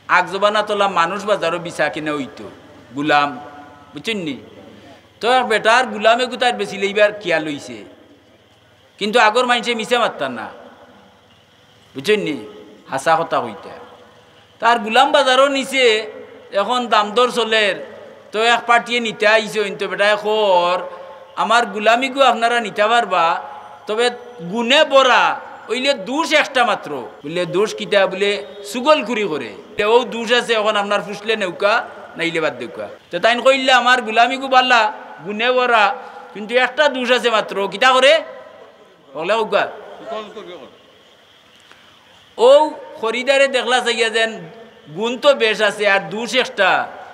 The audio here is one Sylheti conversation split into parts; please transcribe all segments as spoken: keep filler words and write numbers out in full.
আগ জমানাত অলা মানুষ বাজারো বেচা কিনা অইতো, গুলাম, বুঝছইন নি? তো এক বেটার গুলাম এগু তার বেচিলাইবার খিয়াল অইছে, কিন্তু আগর মানষে মিছা মাততা না, বুঝছইন নি? হাছা কথা কইতা। তার গুলাম বাজারো নিছে, এখন দামদর চলের, তো এক পার্টিয়ে নিতা আইছইন, তো বেটায় কর, "আমার গুলামিগু আপনারা নিতা পারবা, তবে গুণে ভরা, অইলে দুষ একটা মাত্র।" বুলে, "দুষ কিতা?" বুলে, "চুগলখুরি করে।" বুলে, "অউ দুষ আছে, এখন আপনার ফুসলে নেউক্কা, নাইলে বাদ দেউক্কা।" তো তাইন কইলা, "আমার গুলামিগু বালা, গুণে ভরা, কিন্তু একটা দুষ আছে মাত্র।" কিতা করে? হকলে কউক্কা। অউ খরিদারে দেখলা চাইয়া যেন গুণ তো বেশ আছে, আর দুষ একটা,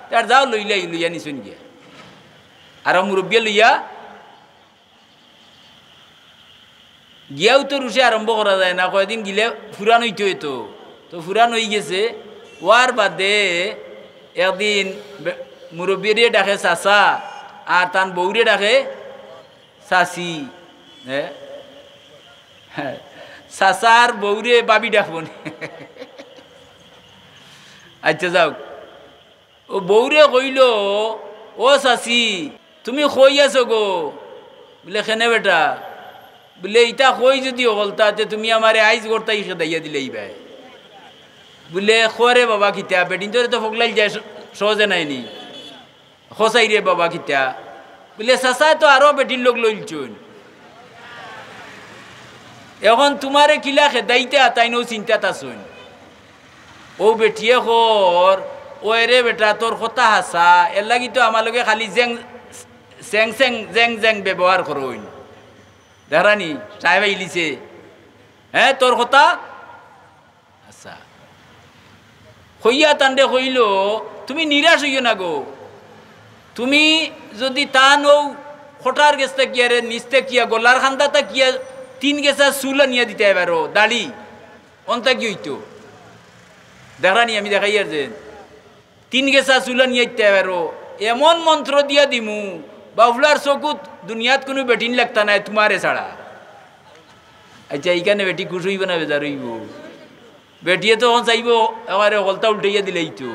তে আর যাও লইলাই, লইয়া নিছইন গিয়া। আর মুরব্বিয়ে লইয়া গিয়াউ তো রুশে আরম্ভ করা যায় না, কয়দিন গিলে ফুরান অইতো অইতো, তো ফুরান অইগেছে। অওয়ার বাদে একদিন বে-, মুরব্বিরে ডাকে চাচা, আর তান বউরে ডাকে চাচি, হে? চাচার বউরে ভাবি ডাকবো নি? আচ্ছা, যাউক। অউ বউরে কইলো, "ও চাচি, তুমি কই আছো গো?" বুলে, "কেনে বেটা?" বুলে, "ইতা কই যুদি অকলতা, তে তুমি আমারে আইজ ঘর থাকি খেদাইয়া দিলাইবায়।" বুলে, "কওরে বাবা কিতা, বেটিন্তরে তো ফগলাইল যায় স-, সহজে নায় নি।" "কও চাই রে বাবা কিতা?" বুলে, "চাচায় তো আরো বেটির লগ লইলছইন। এখন তুমারে কিলা খেদাইতা, তাইন অউ চিন্তাত আছইন।" অউ বেটিয়ে কর, "অয় রে বেটা, তোর কথা হাছা, এরলাগি তো আমার লগে খালি জেং, সেং সেং, জেং জেং ব্যবহার করইন।" দেখরানি, সাহেব আইলিছে। হ্যাঁ, তোর কথা আচ্ছা। কইয়া তানরে কইলো, "তুমি নিরাশ অইও না গো। তুমি যুদি তান অউ খটার গেছ থাকিয়া রে, নিচ থাকিয়া, গলার কান্দা থাকিয়া তিন গেছা চুল আনিয়া দিতায় পারো, দাড়ি, অন থাকি অইতো।" দেখরানি, আমি দেখাইয়ার যে তিন গেছা চুল আনিয়া দিতায় পারো, এমন মন্ত্র দিয়া দিমু, বাফলার চকুত দুনিয়াত কুনু বেটিন লাগতা নায়, তুমারে ছাড়া। আচ্ছা, ইখানে বেটি খুশ অইবো না বেজার অইবো? বেটিয়ে তো অখন চাইবো, একেবারে হকলতা উল্টাইয়া দিলাইতো।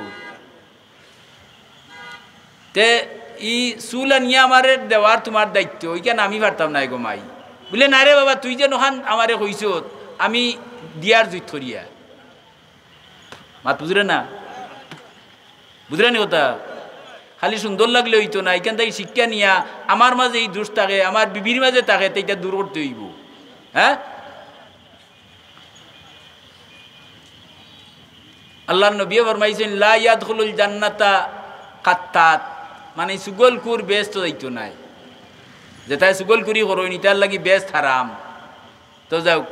তে ই চুল আনিয়া আমারে দেওয়ার তুমার দায়িত্ব, ইখান আমি পারতাম নায় গো মাই। বুলে, "না রে বাবা, তুই যেন অখান আমারে কইছত, আমি দিয়ার জুইত করিয়া।" মাত বুঝরে না? বুঝরানি কথা? খালি সুন্দর লাগলে অইতো না, ইখান থাকি শিক্ষা নিয়া আমার মাঝে ই দুষ থাকে, আমার বিবির মাঝে থাকে, তে ইটা দূর করতে অইবো। হ্যাঁ? আল্লার নবীয়ে ফরমাইছইন, "লা ইয়াদখুলুল জান্নাতা কাত্তাত", মানে চুগলখুর বেহেস্তো যাইতো নায়। যেতায় চুগলখুরি করইন, ইতার লাগি বেহেস্ত হারাম। তো যাউক,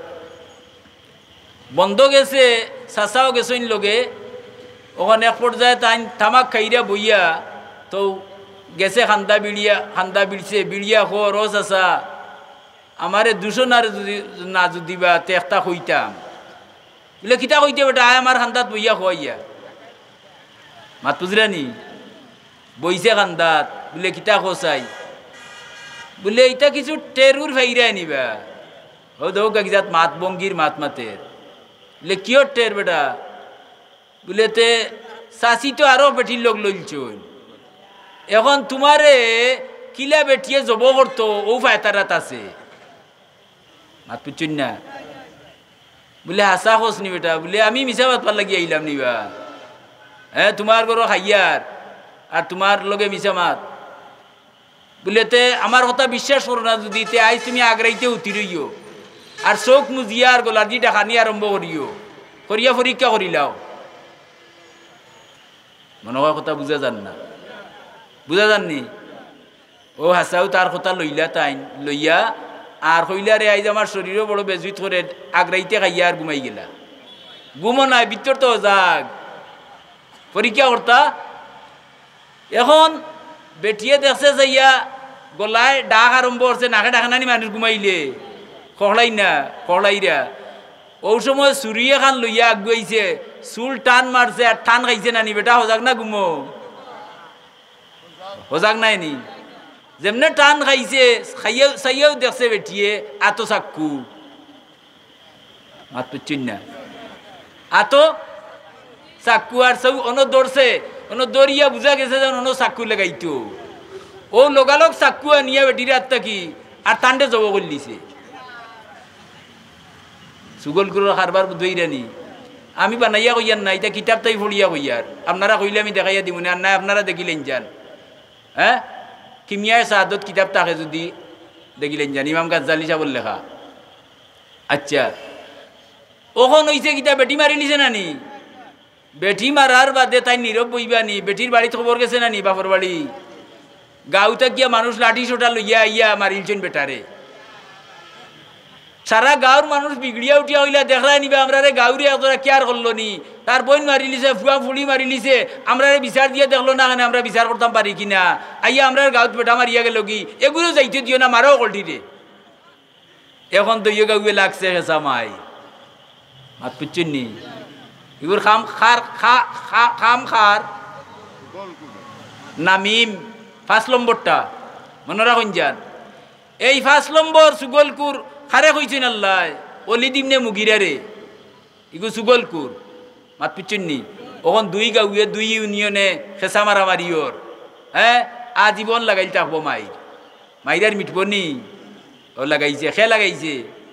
বন্দো গেছে, চাচাও গেছইন লগে, অখন এক পর্যায়ে তাইন তামাক খাইরা বইয়া, তো গেছে কান্দা বিড়িয়া, কান্দা বিড়ছে, বিড়িয়া কর, "ও চাচা, আমারে দুষো না যুদি, না যুদি বা তে একটা কইতাম।" বুলে, "কিতা কইতে বেটা, আয় আমার কান্দাত বইয়া কইয়া।" মাত বুঝরানি? বইছে কান্দাত, বুলে, "কিতা কও চাই?" বুলে, "ইতা কিছু টেরুর ফাইরায় নি বা।" অউ দেখউক্কা কিজাত মাত ভঙ্গির মাত মাতের। বুলে, "কিয়র টের বেটা?" বুলে, "তে চাচি তো আরো বেটির লগ লইলছইন। অখন তুমারে কিলা বেটিয়ে জবো করতো, অউ ফায়তারাত আছে।" মাত বুঝছইন না? বুলে, "হাছা কস নি বেটা?" বুলে, "আমি মিছা মাতবার লাগি আইলাম নি বা? হ্যাঁ, তুমার ঘরো খাইয়ার, আর তুমার লগে মিছা মাত?" বুলে, "তে আমার কথা বিশ্বাস করো না যুদি, তে আইজ তুমি আগ রাইতে হুতি রইও, আর চউখ মুজিয়া আর গলাদি ডাকানি আরম্ভ করিও, করিয়া পরীক্ষা করিলাও।" মনো অয় কথা বুঝা যার না, বুঝা যার নি? অউ হাছাউ তার কথা লইলা তাইন, লইয়া আর কইলা, "রে, আইজ আমার শরীরও বড় বেজুইত করের, আগ রাইতে খাইয়া আর ঘুমাই গেলা।" ঘুমো নায়, ভিতর তো অজাগ, পরীক্ষা করতা। অখন বেটিয়ে দেখছে যাইয়া গলায় ডাক আরম্ভ করছে, নাকে ডাকে না নি মানুষ ঘুমাইলে, খখড়াই না, খখড়াইরা। অউ সময় ছুরি এখান লইয়া আগুয়াইছে, চুল টান মারছে আর টান খাইছে না নি, বেটা অজাগ না ঘুমো? অজাগ নায় নি? যেমনে টান খাইছে, খাইয়াউ, চাইয়াউ দেখছে বেটিয়ে, আতো চাক্কু। মাত বুঝছইন না? আতো চাক্কু আর সব অনো ধরছে, অনো ধরিয়া বুঝা গেছে যেন অনো চাক্কু লাগাইতো। অউ লগালগ চাক্কু আনিয়া বেটির আত থাকি আর তানরে জবো করিলিছে। চুগলখুরর কারবার বুঝইরা নি। আমি বানাইয়া কইয়ার না, ইতা কিতাব থাকি পড়িয়া কইয়ার। আপনারা কইলে আমি দেখাইয়া দিমু নে, আর নায় আপনারা দেখিলাইন যান। হ্যাঁ, কিমিয়ায়ে শাহাদত কিতাব থাকে যুদি দেখিলাইন যান, ইমাম গাজ্জালি সাবর লেখা। আচ্ছা, অখন অইছে কিতা, বেটি মারিলিছে না নি? বেটি মারার বাদে তাইন নীরব বইবা নি? বেটির বাড়িত খবর গেছে না নি, বাপর বাড়ি? গাঁও থাকিয়া মানুষ লাঠি সোটা লইয়া আইয়া মারিলছইন বেটারে। সারা গাঁওর মানুষ বিগড়িয়া উঠিয়া কইলা, "দেখরায় নি বা, আমরারে গাঁওরে একজরা care করলো নি, তার বইন মারিলিছে, ফুয়া ফুড়ি মারিলিছে, আমরারে বিচার দিয়া দেখলো না, কেনে আমরা বিচার করতাম পারি কি না? আইয়া আমরার গাঁওত বেটা মারিয়া গেলো গি, এগুরে যাইতে দিও না, মারো অকলটিরে।" অখন দুইও গাঁওয়ে লাগছে খেছা মাইর। মাত বুঝছইন নি? ইগুর কাম কার, খা-, খা-, কাম কার? নামিম, পাঁচ নম্বরটা। মনো রাখইন যান। এই পাঁচ নম্বর চুগলখুর কারে কইছইন আল্লায়? ওলিদ ইবনে মুগিরারে। ইগু চুগলখুর। মাত বুঝছইন নি? অখন দুই গাঁওয়ে, দুই ইউনিয়নে খেছা মারামারি অর। হ্যাঁ? আজীবন লাগাইল থাকবো মাইর। মাইর আর মিটবো নি? অউ লাগাইছে, কে লাগাইছে?